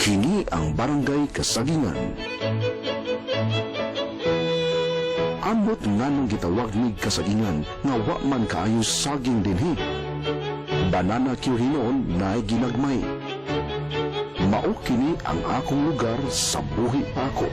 Kini ang Barangay Kasagingan. Ambot nganong gitawag ni Kasagingan nga wa man kaayo saging dinhi. Banana cue hinuon naay ginagmay. Mao kini ang akong lugar sa buhi pa ako.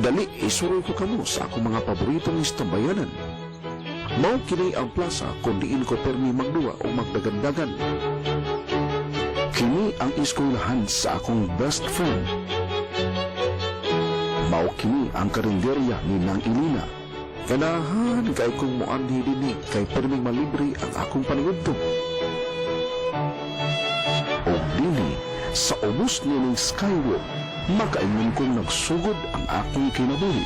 Dali, isuroy ko kamo sa akong mga paboritong istambayanan. Mao kini ang plaza kung diin ko permi magduwa o magdagandagan. Kini ang eskwelahan sa akong best friend. Mao kini ang karinderya ni Nang Ilina. Ganahan kay kong muanhi dinhi kay perming malibre ang akong paningudto. Og dinhi sa ubos nining skywalk, makaingon kong nagsugod ang akong kinabuhi.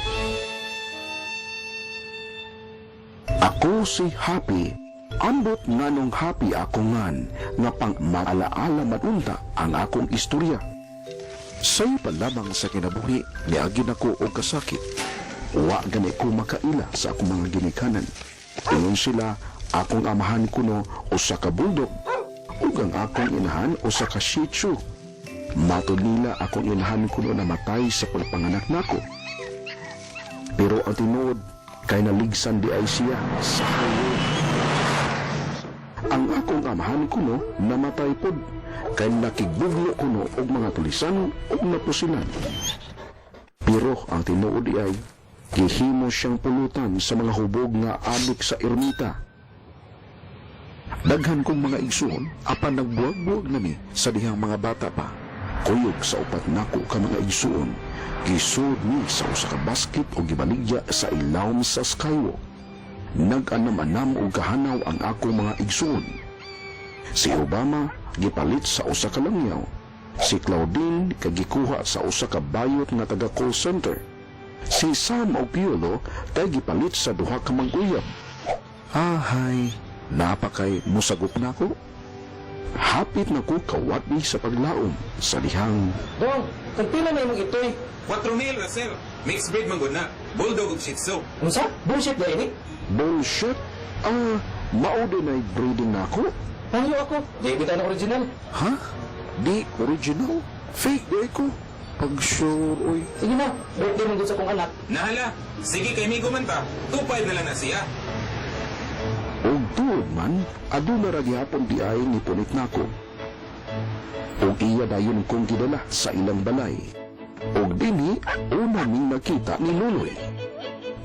Ako si Happy. Ambot nganong happy ako ngan nga pang maalaala man unta ang akong istorya. Sayo pa lamang sa kinabuhi, niagi nako og kasakit. Wa gani ko makaila sa akong mga ginikanan. Ingon sila, akong amahan kuno usa ka bulldog ug ang akong inahan usa ka Shih Tzu. Matod nila, akong inahan kuno namatay sa pagpanganak nako. Pero ang tinuod kay naligsan di ay siya sa highway. Ang akong amahan kuno namatay pod kay nakigbugno kuno og mga tulisan ug napusilan. Pero ang tinuod di ay gihimo siyang pulutan sa mga hubog nga adik sa ermita. Daghan kong mga igsuon apan nagbuwag-buwag nami sa dihang mga bata pa. Kuyog sa upat nako ka mga igsuon, gisud mi sa usa ka basket o gibaligya sa ilawom sa skywalk. Nag-anam-anam og kahanaw ang akong mga igsuon. Si Obama gipalit sa usa ka langyaw. Si Claudine kay gikuha sa usa ka bayot nga taga call center. Si Sam og Piolo kay gipalit sa duha ka mag-uyab. Ahay, napakay musagop nako. Hapit na ko kawatni sa paglaom sa dihang Dong, tagpila na imong itoy? 4,000 ra, sir. Mixed breed man gud na. Bulldog ug Shih Tzu. Unsa? Bullshit ba ini? Bullshit. Ah, mao din ay breeding nako. Pahiyo ako. Di bitaw na original. Ha? Di original? Fake di ko. Pag sure, oy. Sige na, birthday man gud sa akong anak. Nahala. Sige kay migo man ta. 2,500 na lang na siya. Og tuod man, aduna ra gihapon di ay ni punit nako. Og iya dayon kong gidala sa ilang balay. Og dinhi, una ming nakita ni Luloy.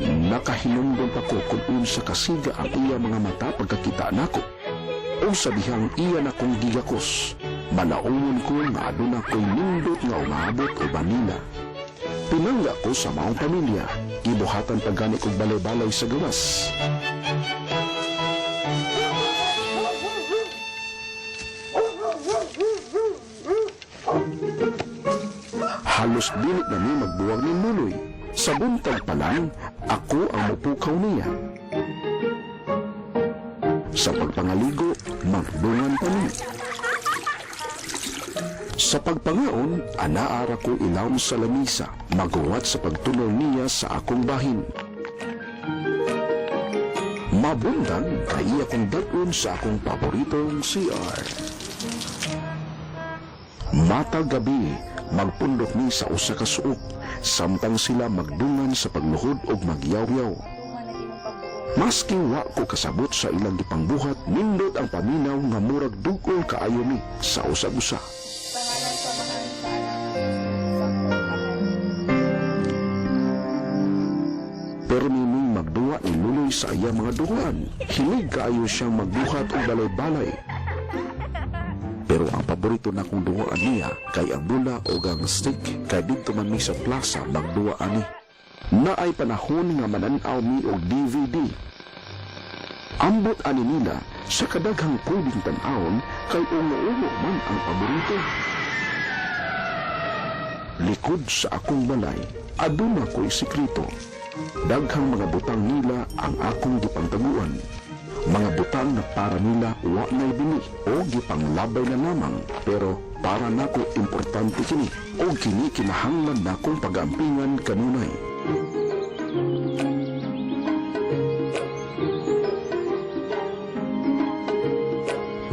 Nakahinumdum pa ko kung unsa kasiga ang iya mga mata pagkakita nako. O sa dihang iya na kong gigakos, malaumon ko nga aduna ko'y nindot nga umaabot uban nila. Pinangga ko sa maong pamilya, gibuhatan pa gani kog balay-balay sa gawas. Halos dili na mi magbuwag ni Nuloy. Sa buntag pa lang, ako ang mupukaw niya. Sa pagpangaligo, magdungan pa mi. Sa pagpangaon, anaara ko ilawom sa lamisa, maguwat sa pagtunol niya sa akong bahin. Mabundang kay iya kong dad-on sa akong paboritong CR. Matag gabi, magpundok mi sa usa ka suok, samtang sila magdungan sa pagluhod og magyaw-yaw. Maski wa ko kasabot sa ilang gipangbuhat, nindot ang paminaw nga murag dugol kaayo mi sa usag-usa. Pero miming magduwa ni Luloy sa iya mga duhaan. Hilig kaayo siyang magbuhat og balay-balay. Pero ang paborito na kong duwaan niya kay ang bula o ang stick kay didto man mi sa plaza magduwa ani. Naay panahon nga manan-aw mi og DVD. Ambot ani nila sa kadaghang pwedeng tan-awon kay ungo-ungo man ang paborito. Likod sa akong balay, aduna ko'y sekreto. Daghang mga butang nila ang akong gipangtaguan. Mga butang na para nila wa na'y bili o gipanglabay na lamang, pero Para nako importante kini o kini kinahanglan nakong pag-ampingan kanunay.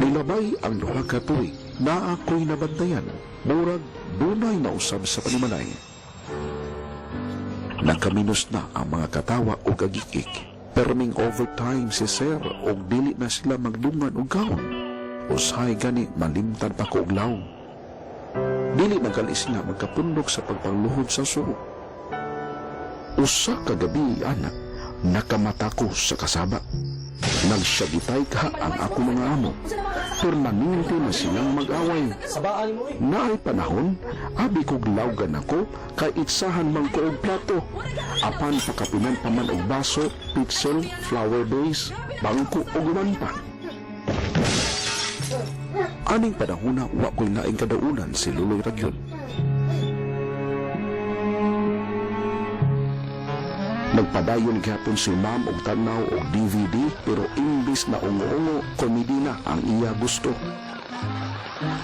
Nilabay ang duha ka tuig na ako'y nabantayan. Murag dunay nausab sa panimalay. Nakaminos na ang mga katawa o gagikik. Perming overtime si sir og dili na sila magdungan og kaon. Usahay gani malimtan pa ko og lawom. Dili na gali sila magkapundok sa pagpangluhod sa suo. Usa ka gabi, anak, nakamata ko sa kasaba. Nagsyagitay ka ang ako mga amo. Permanente na silang mag-away. Sabaan mo eh. Naay panahon, abi kog lawgan ako kay itsahan man ko og plato. Apan pakapinan pa man og baso, pixel, flower vase, bangko ug uban pa. Aning panahona wa ko'y laing kadaunan si Luloy Ragyod. Nagpadayon gyapon si ma'am og tanaw og DVD pero imbis na ungo-ungo, komedi na ang iya gusto.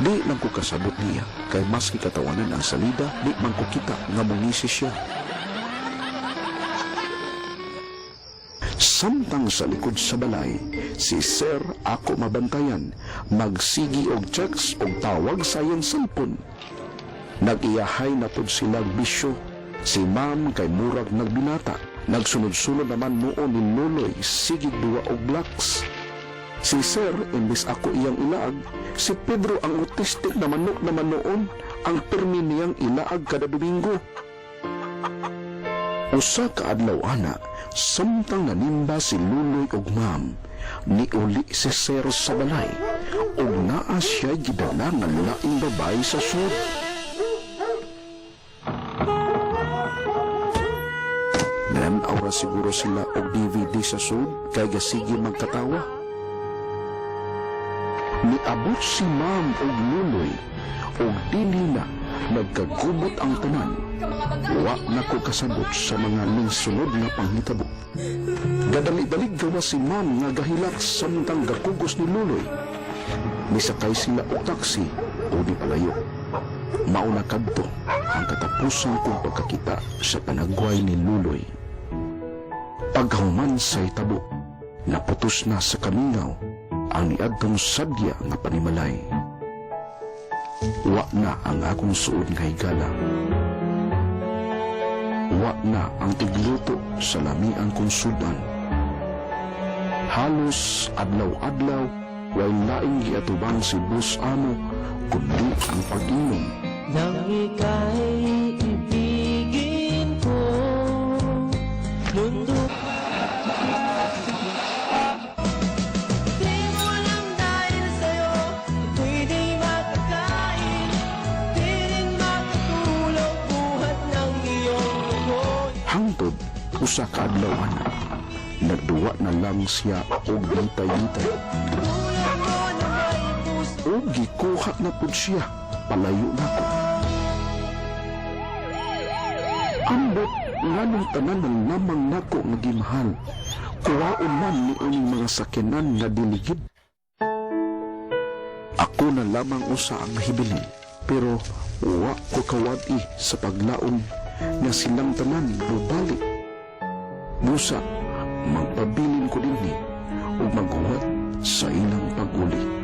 Di lang ko kasabot niya, kay maski katawanan ang salida, di man ko kita nga mungisi siya. Samtang sa likod sa balay, si Sir ako mabantayan, magsigi og checks og tawag sa iyang cellphone. Nag-iyahay na pod silang bisyo. Si ma'am kay murag nagbinata. Nagsunod-sunod naman noon ni Nuloy, sigig duwa og blocks. Si Sir, imbis ako iyang ilaag, si Pedro ang autistic na manok naman noon, ang permi niyang ilaag kada Domingo. Usa ka adlaw ana, samtang nanimba si Luloy og ma'am, niuli si Sir sa balay, ug naa siya gidala nga laing babae sa sud. Nan-aw ra siguro sila og DVD sa sud kay gasigi magkatawa. Niabot si ma'am og Luloy og dinhi na nagkagubot ang tanan. Wa na ko kasabot sa mga ningsunod nga panghitabo. Gadali-dalig gawa si ma'am nga gahilak samtang gakugos ni Luloy. Nisakay sila og taksi o di palayo. Mauna kadto ang katapusan kong pagkakita sa panagway ni Luloy. Pagkahuman sa hitabo, naputos na sa kamingaw ang niadtong sadya nga panimalay. Wa na ang akong suod nga higala. Wa na ang tigluto sa lamiang kong sudan. Halos adlaw-adlaw way laing giatubang si Boss Amo kundi ang pag-inom. Nang ika'y ibigin ko, mundo. Di mo alam dahil sa'yo, ako'y di makakain, di rin makatulog, buhat ng iyong lungkot. Hangtod usa ka adlaw ana, nagduwa na lang siya og bitay-bitay. Tulad mo na may puso. O gikuha na pud siya palayo nako. Ambot nganong tanan ng lamang nako nga gimahal. Kuwaon man ni uning mga sakyanan nga diligid. Ako na lamang usa ang hibilin, pero wa ko kawad-i sa paglaom nga silang tanan mobalik. Busa, magpabilin ko dinhi ug maghuwat sa ilang pag-uli.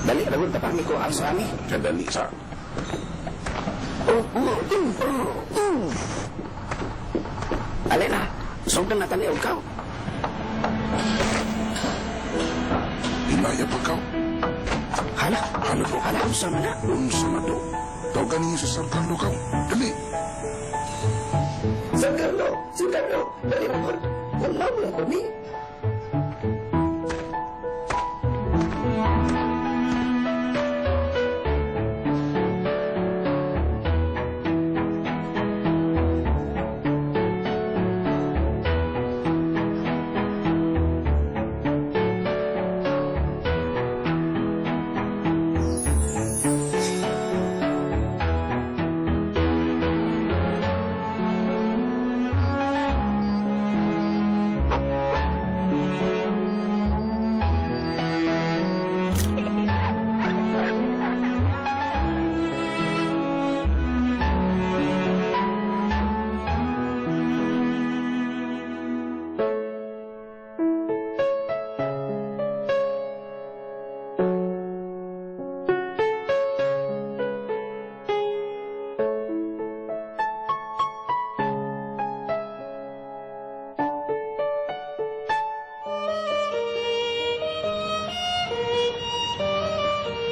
Dali, ragon, tapami ko ang ani. Kadali sa Dali na, sugdan na tani og kaw. Hinaya pa ka. Hala, Hala do. Hala, unsa man na? Unsa man do? Tawagan ninyo si Sir Carlo kaw. Dali. Sir Carlo! Sir Carlo! Dali na ko. Wala mo lang ko ni.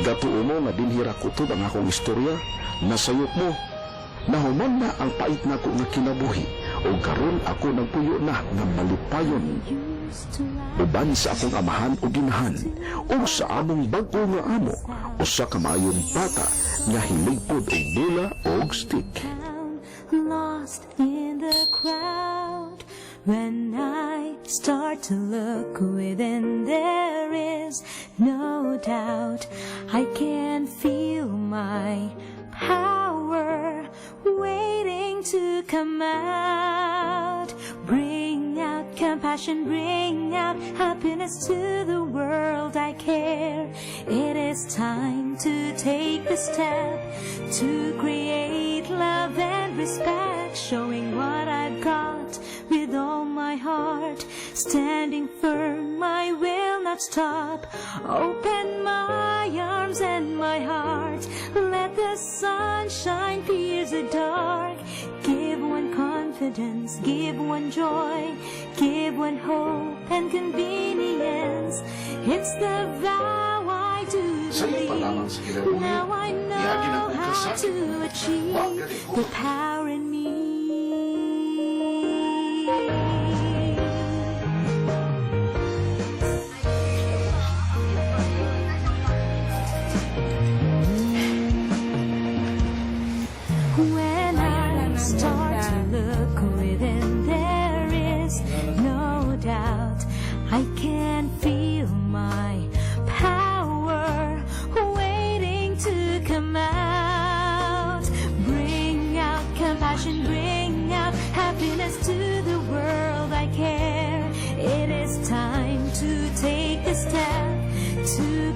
Gatuo mo nga dinhi ra kutob ang akong istorya, nasayop mo. Nahuman na ang pait nako nga kinabuhi ug karon ako nagpuyo na nga malipayon. Uban sa akong amahan ug ginahan ug sa among bag-o nga amo, usa ka maayong bata nga hiligpod og bola og stick. Lost in the crowd. When I start to look within, there is no doubt I can feel my power waiting to come out. Bring out compassion, bring out happiness to the world. I care. It is time to take the step to create love and respect, showing what I've got with all my heart. Standing firm, I will not stop. Open my arms and my heart. Let the sunshine pierce the dark. Give one confidence, give one joy, give one hope and convenience. It's the vow I do Sa'yo pa lamang believe. sa kinabuhi. Now I Iagi na know kong how kasakit. to achieve Wa gani ko. the power in me. When I start to look within, there is no doubt I can feel my power waiting to come out. Bring out compassion, bring out happiness to the world. I care. It is time to take the step to